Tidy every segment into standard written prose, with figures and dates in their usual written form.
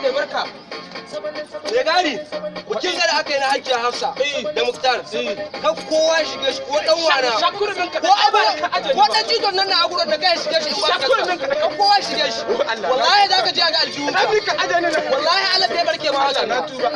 daɗe, barka. Mai gadi, bikin da aka yi na Hajiya Hafsa da Muktar, kan kowa shige shi, ko dan wana. Shakurumin ka. Ko ai ba ko dan jidon nan na aguron da kai shige shi in ba ka. Shakurumin ka. Kan kowa shige shi. Wallahi za ka ji ga aljihu. Na bi ka aje ni nan. Wallahi Allah bai barke ma haka. Na tuba.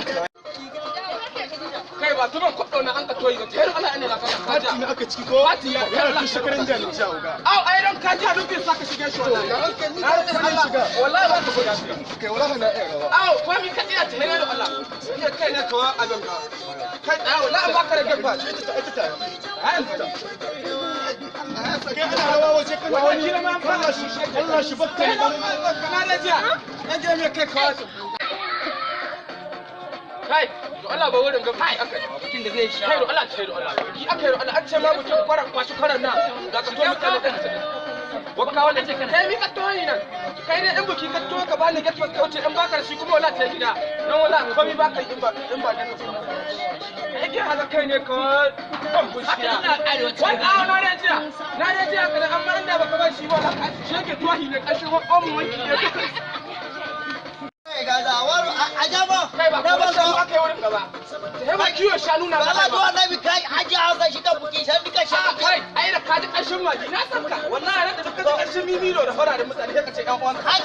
Kai ba tuban kwaɗo na an ka toyi ga tayar Allah ne la ka kaja. Fati ne aka ciki ko? Fati ya Yana tun shekaran jiya na ci uga. Au ai don kaji duk bai saka shige shi wallahi. Na ranka ni Na ka rantsa san Allah. shiga. Wallahi ba ka shiga. Kai wallahi na iya rawa. Au ko mi ka iya tayar da Allah. Iya kai ne kawa abin ka. Kai tsaya wallahi an baka da gafa. Ita ta ita ta. Ai ta. Kai ana rawa waje kana Wallahi wani kila ma an fara Allah shi Allah shi bakka Kai ne. na da jiya. An je me kai kawa. Kai, to Allah ba wurin ga kai aka yi. Bikin da zai sha. Kai Allah kai Allah. Ki aka yi Allah an ce ma mutum kwaran kwashi kwaran na ga ka to mutane da wakka wannan ce kai mi ka to ni nan. Kai ne in buki ka to ka bani get ka wuce in baka da shi kuma wallahi ta gida. Dan wallahi komai baka in ba in ba dan kai ke haka kai ne ka kan bushiya. Wani awa na da jiya. Na da jiya kana amma inda baka ba shi ba wallahi shege tuwahi ne kashin omun wanki ne duka. Kai ba ko shanu aka yi wurin gaba. Sai ba kiwo shanu na ba. A kai, ai da kaji ƙanshin magi na san ka. Wallahi da duk kaji ƙanshin mimilo da fara da mutane sai ka ce ƴan uwanka. Kai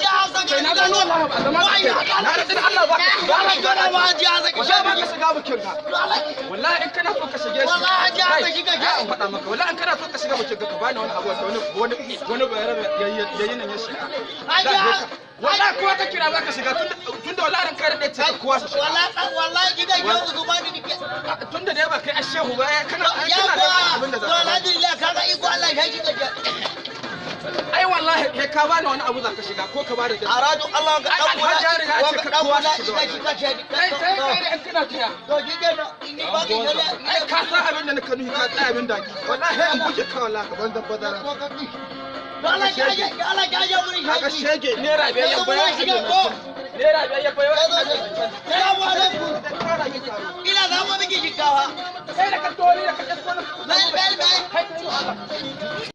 na gano wallahi ba zama ka kai. Na rantsi da Allah ba ka. Ba ka wallahi ba ka shiga bikin ka. Wallahi in kana so ka shige shi. Kai, in faɗa maka. Wallahi in kana so ka shiga bikin ka ka bani wani abu wani wani wani bayar yayin nan ya shiga. Wallahi kowa ka kira ba ka shiga tunda wallahi ran kai da ce kowa su shiga. Tunda dai ba kai ashehu ba kana kana da abin da za ka. Ai wallahi kai ka bani wani abu za ka shiga ko ka bada gaskiya. Aradu Allah ga dan Ai, alhaji ya riga ya ce ka kowa wala shi shiga ina shi ka ce Kai sai kai da in kana taya. To shi kenan in ni ba ki Ai ka san abin da nika nuhi ka tsaya abin da ki. Wallahi in buge ka wallahi Gaban da bazara. Allah ya Allah ya muri Kaga shi. shege naira biyar ya bayar. Yanzu muna shiga ko? Naira biyar ya bayar. Salamu alaikum. Ina za mu miki shinkafa. Kai da ka tori da ka ɗauko na. Bel bel bel. Kai ka yi Allah.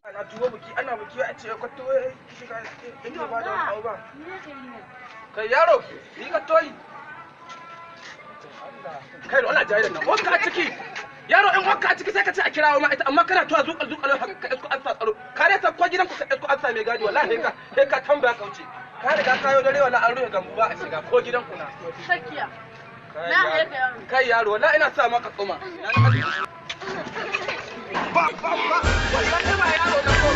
Ana tuwo buki ana buki a ce ka tuwo shiga in ba da wani abu ba. Kai yaro, ni ka toyi. Kai da Allah jahilan nan, wanka a ciki. Yaro in wanka a ciki sai ka ce a kirawo ma ita amma kana tuwa zuƙal zuƙal haka ka isko an sa tsaro. Ka dai san ko gidan ku ka isko an sa mai gadi wallahi sai ka sai ka tambaya ka wuce. Ka riga ka yo dare wallahi an rufe gambu ba a shiga ko gidan ku na. Sakiya. Kai Na yaro. haifa yaro. Kai yaro wallahi ina sa maka tsuma. Ba ba ba wallahi ba yaro na ko.